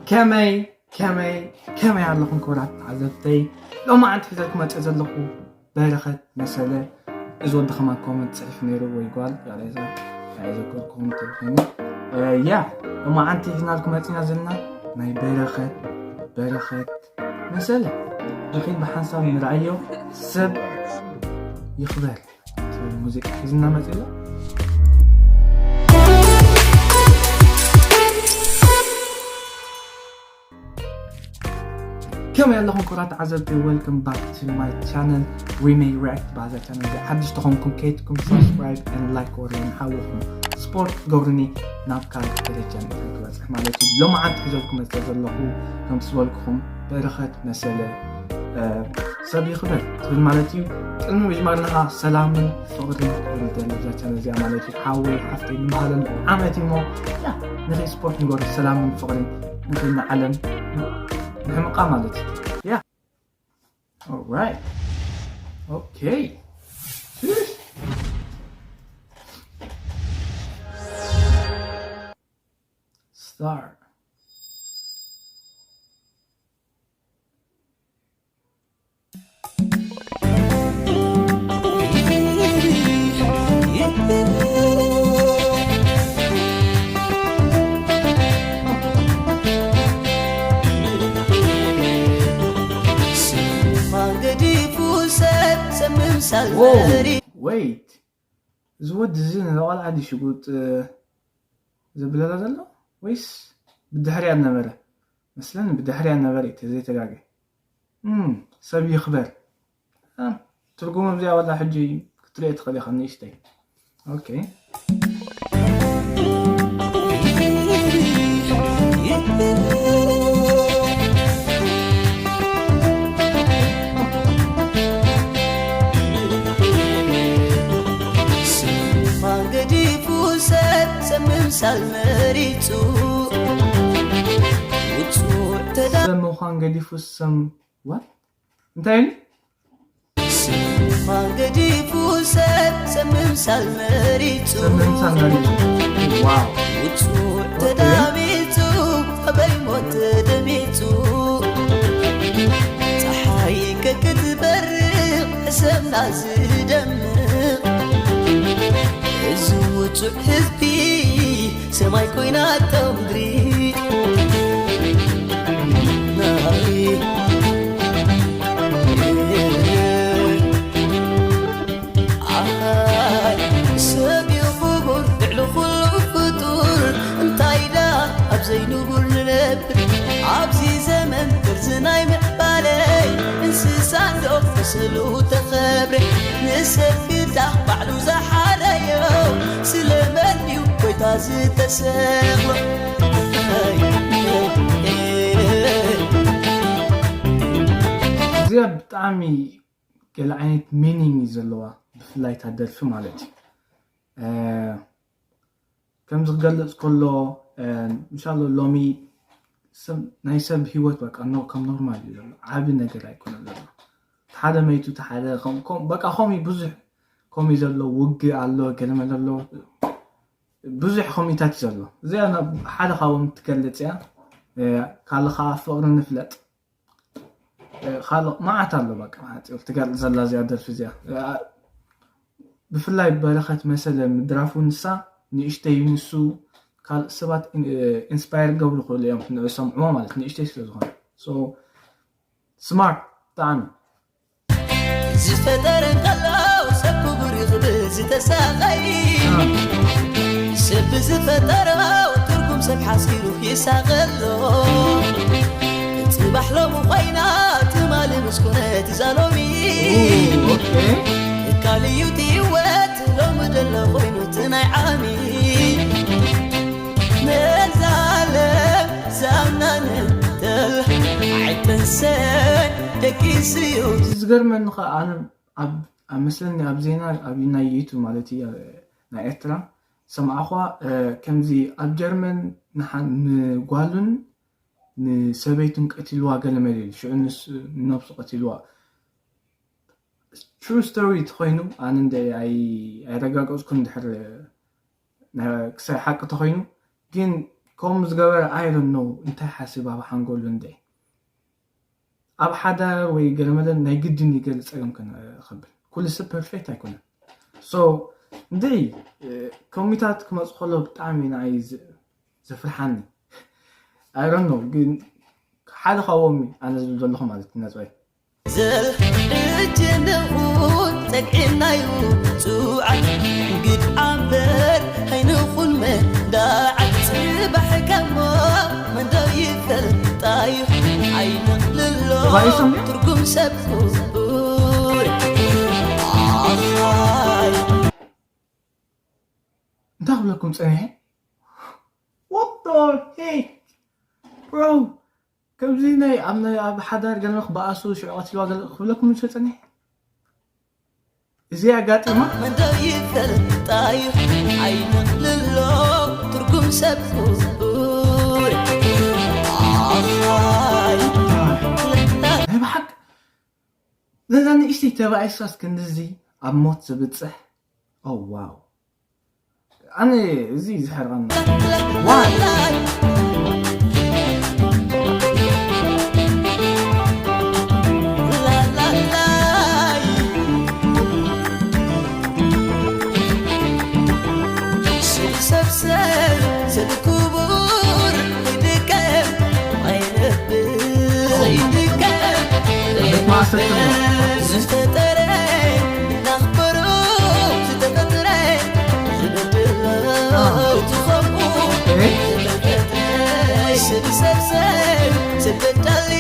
ከመይ ከመይ ከመይ ኣለኹም ክቡራት ተዓዘብተይ? ሎማዓንቲ ሒዘልኩም መፅእ ዘለኹ በረኸት መሰለ። እዚ ወዲ ከማን ኮመንት ፅሒፍ ነይሩ ወይ ጓል ቃል ኣይዘ ኣይዘከርኩም እንተይኮይኑ ያ ሎማዓንቲ ሒዝናልኩም መፂና ዘለና ናይ በረኸት በረኸት መሰለ። ድኺል ብሓንሳብ ንርኣዮ። ሰብ ይኽበር። ሙዚቃ ሒዝና መፂና። ከመይ ኣለኹም ክቡራት ተዓዘብቲ? Welcome back to my channel, Remay React። ባዛ ቻነል እዚ ሓድሽ ተኾንኩም ከይትኩም subscribe and like ወረ ንሓውኹም ስፖርት ገብርኒ ናብ ካልእ ደረጃ ንክበፅሕ ማለት እዩ። ሎማዓንቲ ሒዘልኩም መፅእ ዘለኹ ከምቲ ዝበልኩኹም በረኸት መሰለ። ሰብ ይኽበር ትብል ማለት እዩ። ቅድሚ ምጅማርና ኸዓ ሰላምን ፍቕርን ክብል ደሊ እዛ ቻነል እዚኣ ማለት እዩ። ሓወይ ሓፍተይ ንባህልን ዓመት እሞ ያ ንኸይ ስፖርት ንገሩ ሰላምን ፍቕርን ንኸይ ንዓለም ንሕምቃ ማለት እዩ። ያ alright okay start ገዲፉ ሰብ ሰብ ምምሳል መሪ wait እዚ ወዲ እዚ ንለቓል ዓዲ ሽጉጥ ዘብለላ ዘሎ ወይስ ብድሕሪያ ነበረ መስለኒ ብድሕሪያ ነበረ ተዘይተጋገ ሰብ ይኽበር ትርጉሙ እዚኣ ወላ ሕጂ ክትሪኦ ትኽእል ኢኻ ንእሽተይ okay ገዲፉ ሰብ ሰብ ምምሳል መሪጹ ውጹዕ ተዳ ሰብ ምዃን ገዲፉ ሰም what እንታይ ኢሉ ስማ ገዲፉ ሰብ ሰብ ምምሳል መሪጹ ሰብ ምምሳል መሪጹ wow ውጹዕ ተዳሚጹ ኣበይ ሞት ተደሚጹ ፀሓይ ከክትበርቕ ሰብና ዝደምቕ እዚ ውጹዕ ህዝቢ ሰማይ ኮይናቶ ምድሪ ናይ ኣይ ሰብ እዩ ክቡር ልዕሊ ኩሉ ፍጡር እንታይ ዳ ኣብ ዘይንቡር ንነብር ኣብዚ ዘመን ቅርዚ ናይ ምዕባለ እንስሳ እንዶ ምስሉ ተኸብረ ንሰብ ግዳ ባዕሉ ዝሓረዮ ስለመን እዩ ጎይታ ዝተሰቕሎ እዚኣ ብጣዕሚ ገለ ዓይነት ሚኒንግ እዩ ዘለዋ ብፍላይ እታ ደርፊ ማለት እዩ ከምዚ ክገልፅ ከሎ እንሻሎ ሎሚ ናይ ሰብ ህይወት በቃ ከም ኖርማል እዩ ዘሎ ዓቢ ነገር ኣይኮነ ዘሎ ሓደ መይቱ ሓደ በቃ ከምኡ ብዙሕ ከምኡ ዘሎ ውግእ ኣሎ ገለመለ ኣሎ ብዙሕ ከምኡታት እዩ ዘሎ እዚኣ ሓደ ካብኦም ትገልፅ እያ ካልእ ከዓ ፍቅሪ ንፍለጥ ካልእ መዓት ኣሎ በቃ ትገልፅ ዘላ እዚኣ ደርፊ እዚኣ ብፍላይ በረኸት መሰለ ምድራፉ ንሳ ንእሽተይ ንሱ ካልእ ሰባት ኢንስፓየር ገብሩ ክእሉ እዮም ንዕሰምዕዎ ማለት ንእሽተይ ስለ ዝኾነ ስማርት ብጣዕሚ ዝፈጠረ እንከሎ ሰብ ክቡር ይኽብል ዝተሳቐይ ሰብ ብዝፈጠሮ ትርጉም ሰብ ሓሲሩ ይሳቐሎ ፅባሕ ሎሚ ኮይና ትማሊ ምስ ኮነት እዛ ሎሚ ካልእ እዩ እቲ ህይወት ሎሚ ደሎ ኮይኑ እቲ ናይ ዓሚ መዛለም ዛምናን ተል ኣይተንሰን ደቂስዩ ዝገርመኒ ከዓ ኣነ ኣብ መስለኒ ኣብ ዜና ኣብ ናይ ዩቱብ ማለት እዩ ናይ ኤርትራ ሰምዓኳ ከምዚ ኣብ ጀርመን ንጓሉን ንሰበይቱን ቀቲልዋ ገለ መለ ኢሉ ሽዑ ንነብሱ ቀቲልዋ ትሩ ስቶሪ ተኮይኑ ኣነ እንደ ኣይረጋገፅኩን ድሕር ክሳይ ሓቂ ተኮይኑ ግን ከምኡ ዝገበረ I don't know እንታይ ሓሲብ ኣብ ሓንጎሉ እንደ ኣብ ሓዳር ወይ ገለመለ ናይ ግድን ይገል ጸገም ከብል ኩሉ ሰብ ፐርፌክት ኣይኮነን። So እንደ ከሚታት ክመጽእ ከሎ ብጣዕሚ ንዓይ ዘፍርሓኒ። I don't know ግን ሓደ ካብኦም ኣነ ዝብል ዘለኹ ማለት ነጽበይ ዘልሕጅንኹን ጸግዒናዩ ጽውዓት ግድዓምበር ኣይንኹን መዳዓት ጽባሕ ከሞ መንዶ ይፈልጣዩ ኣይንቕልሎ ትርጉም ሰብ ክቡር ኣኻይ እንታይ ክብለኩም ጸኒሐ? What the heck bro? ከምዚ ናይ ኣብ ናይ ኣብ ሓዳር ገለ ክበኣሱ ሽዑ ቀትልዋ ገለ ክብለኩም ምሽ ጸኒሐ እዚ ኣጋጢማ መንደው ይፈልጣዩ ኣይንቕልሎ ትርጉም ሰብ ክቡር ኣኻይ ናይ ብሓቅ ነዛ ንእሽተይ ተባኢሳስ ክንድዚ ኣብ ሞት ዝብጽሕ ኦ ዋው ኣነ እዚ ዝሕርቐኒ ዋይ ሰብ ሰብ ሰብ ክቡር ይድገም ኣይነብር ይድገም ዝፈጠረ ናኽበሮ ዝተፈጥረ ዝብድሎ ትኸምኡ ዝፈጠረ ሰብ ሰብ ሰብ ሰብ በዳሊ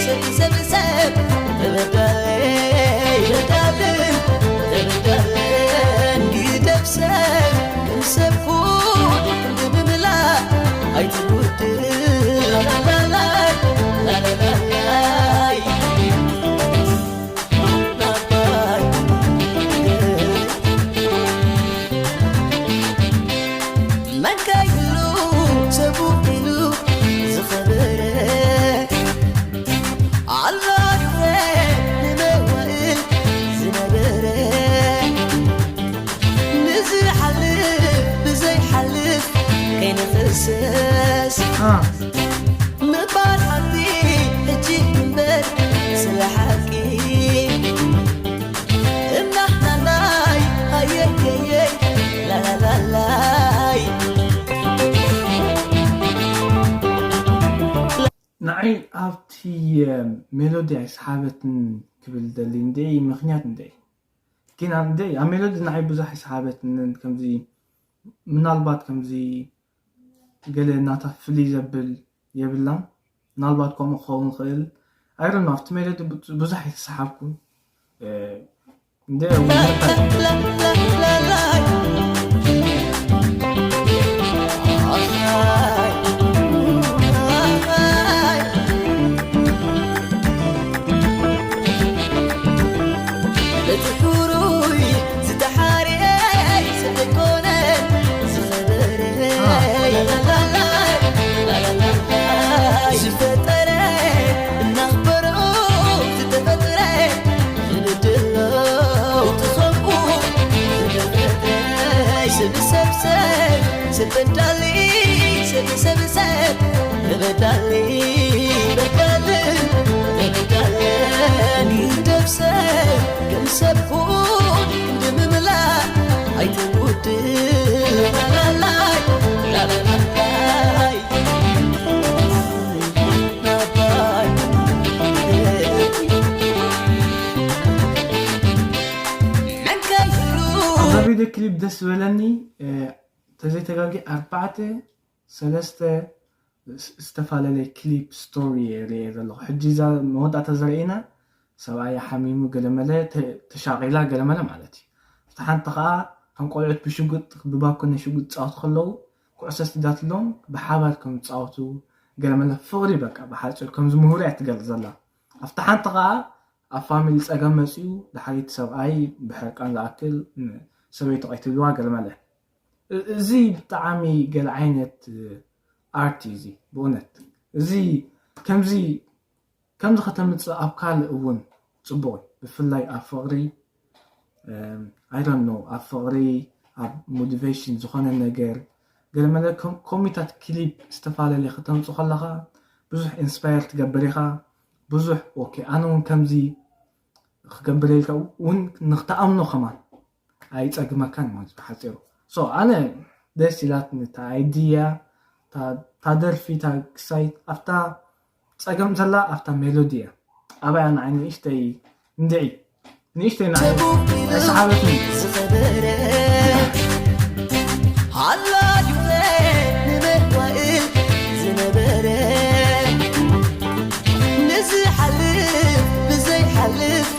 ሰብ ሰብ ሰብ ተበዳሊ በዳልን ተበዳልን ግደፍ ሰብ ከም ሰብ ኩን ብምምላእ ኣይትጉድል ላላላላይ ላላላላይ ናባይ መን ከይህሉ ሰብኡ ኢሉ ዝኸበረ ኣሎ ድወ ንመዋእል ዝነበረ ንዝሓልፍ ብዘይሓልፍ ከይንኽሰስ ምባል ሓንቲ ሕጂ እምበር ስለ ሓቂ እናሕናናይ ሃየየየ ላላላላይ ንዓይ ኣብቲ ሜሎዲ ኣይሰሓበትን ክብል ደሊ እንደ ምክንያት እንደ ግን እንደ ኣብ ሜሎዲ ንዓይ ብዙሕ ኣይሰሓበትንን ከምዚ ምናልባት ከምዚ ገለ ናታ ፍልይ ዘብል የብላን ምናልባት ከምኡ ክኸውን ይኽእል ኣይረኖ ኣብቲ ሜሎዲ ብዙሕ ኣይተሰሓብኩን እንደ እቲ ሕሩይ ዝተሓርየ ዝተኮነ ዝኸበረ ዝፈጠረ እናኽበሮ ዝተፈጥረ ዝብድሎ ትኸምኡ ዝተፈጥረ ስብሰብሰብ ስበዳሊ ስብሰብሰብ ተበዳሊ በዳልን ተበዳለን ግደብ ሰብ ከም ሰብ ኩን ክንዲ ምምላእ ኣይትጉድል ላላላይ ላላላይ ናባይ መንከ ይሩ ኣብዛ ቪድዮ ክሊፕ ደስ ዝበለኒ ተዘይተጋጊ ኣርባዕተ ሰለስተ ዝተፈላለየ ክሊፕ ስቶሪ ሪኤ ዘለኹ ሕጂ እዛ መወዳእታ ዘርእና ሰብኣያ ሓሚሙ ገለመለ ተሻቒላ ገለመለ ማለት እዩ ኣብቲ ሓንቲ ከዓ ከም ቆልዑት ብሽጉጥ ብባኮነ ሽጉጥ ፃወት ከለዉ ኩዕሶ ስቲዳትሎም ብሓባር ከም ዝፃወቱ ገለመለ ፍቕሪ በቃ ብሓፂር ከም ዝምህሩ እያ ትገልፅ ዘላ ኣብቲ ሓንቲ ከዓ ኣብ ፋሚሊ ጸገም መጺኡ ድሓር እቲ ሰብኣይ ብሕርቃን ዝኣክል ሰበይቱ ቀይትልዋ ገለመለ እዚ ብጣዕሚ ገለ ዓይነት ኣርት እዩ እዚ ብእውነት እዚ ከምዚ ከምዚ ከተምጽእ ኣብ ካልእ እውን ጽቡቕ እዩ ብፍላይ ኣብ ፍቕሪ ኣይረኖ ኣብ ፍቕሪ ኣብ ሞቲቬሽን ዝኾነ ነገር ገለ መለ ኮሚታት ክሊፕ ዝተፈላለየ ክተምፁ ከለካ ብዙሕ ኢንስፓየር ትገብር ኢካ። ብዙሕ ኦኬ ኣነ እውን ከምዚ ክገብር ኢልካ እውን ንክትኣምኖ ከማን ኣይፀግመካን ማለት ብሓፂሩ። ኣነ ደስ ኢላትኒ እታ ኣይድያ፣ እታ ደርፊ፣ እታ ክሳይ ኣብታ ፀገም ዘላ ኣብታ ሜሎዲ እያ። ኣብያ ንዓይ ንእሽተይ እንድዒ ንእሽተይ ንዓይ ኣይሰሓበትኒ። ዝኸበረ ኣላዩኸ ንመዋእል ዝነበረ ንዝሓልፍ ብዘይሓልፍ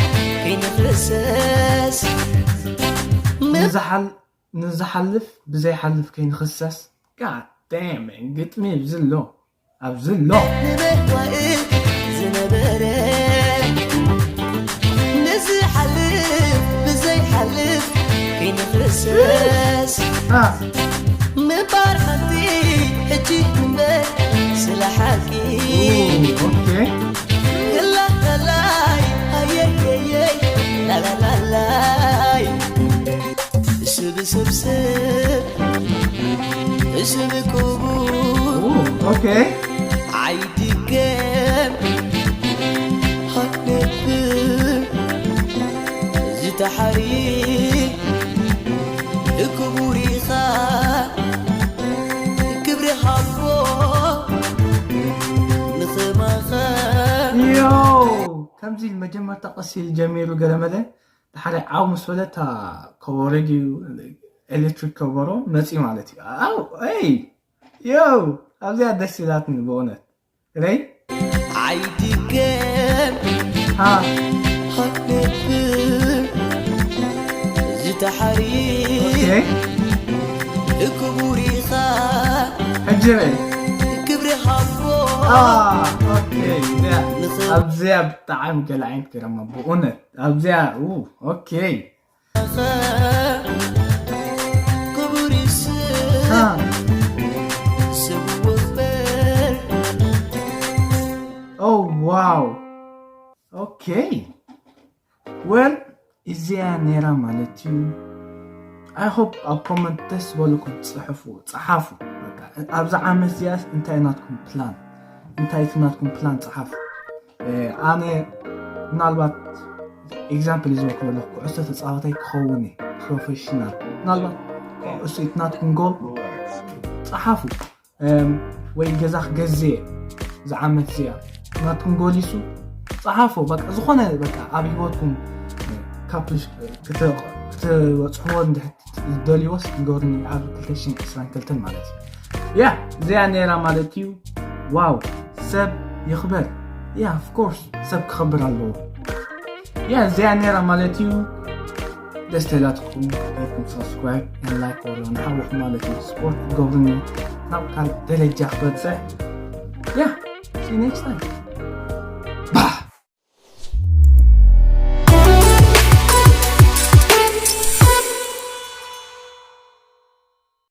ከይንኽሰስ ንዝሓልፍ ብዘይሓልፍ ከይንኽሰስ። ጋደም ግጥሚ ኣብዚ ኣሎ ኣብዚ ኣሎ። ንመዋእል ዝነበረ ንዝሓልፍ ብዘይሓልፍ ከይንኽሰስ ምባር ሓንቲ ሕጂ እምበር ስለ ሓቂ ኦኬ ላላላይ ሃየየየይ ላላላላይ ስብስብስብ ስብ ክቡር ኦኬ ኣይድገም ሃነብ ዝተሓሪ ክቡር ኢኻ ክብሪ ሃቦ ንኸማኸ ዮ ከምዚ መጀመርታ ቀስ ኢሉ ጀሚሩ ገለመለ ድሓደ ዓው ምስ በለ እታ ከበሮ ድዩ ኤሌክትሪክ ከበሮ መፂ ማለት እዩ። ኣው ይ ዮ ኣብዚኣ ደስ ኢላትኒ ብእውነት ይ ኣይድገም ሃ ሃነብ ዝተሓሪ ኦኬ ክቡር ኢኻ ሕጂ ርእ ክብሪ ሃቦ ኣ ኦኬ እዚኣ ኣብዚኣ ብጣዕሚ ገለ ዓይነት ገረማ ብእውነት ኣብዚኣ ኡ ኦኬ ክቡር ይስብ ሃ ስውኽበር ኦ ዋው ኦኬ ወል እዚኣ ነይራ ማለት እዩ። I hope ኣብ ኮመንት ደስ ዝበለኩም ትፅሕፉ ፀሓፉ። በቃ ኣብዚ ዓመት እዚኣስ እንታይ ናትኩም ፕላን እንታይ እቲ ናትኩም ፕላን ፀሓፉ። ኣነ ምናልባት ኤግዛምፕል ዝወክል ኣለኩ ኩዕሶ ተፃዋታይ ክኸውን እየ ፕሮፌሽናል ምናልባት እሱ እቲ ናትኩም ጎል ፀሓፉ። ወይ ገዛ ክገዝእ ዝዓመት እዚኣ ናትኩም ጎሊሱ ፀሓፎ በቃ ዝኾነ በቃ ኣብ ህይወትኩም ካብ ክትበፅሕዎ እንድሕር ዝደልይዎስ ንገሩኒ ኣብ ክልተ ሽሕን ዕስራን ክልተን ማለት እዩ ያ እዚኣ ነይራ ማለት እዩ ዋው ሰብ ይኽበር ያ ኦፍኮርስ ሰብ ክኸብር ኣለዎ ያ እዚኣ ነይራ ማለት እዩ ደስ ተላትኩም ጌርኩም ሳብስክራይብ ን ላይክ ወረ ንሓወፍ ማለት እዩ ስፖርት ገብርኒ ናብ ካልእ ደረጃ ክበፅሕ ያ see you next time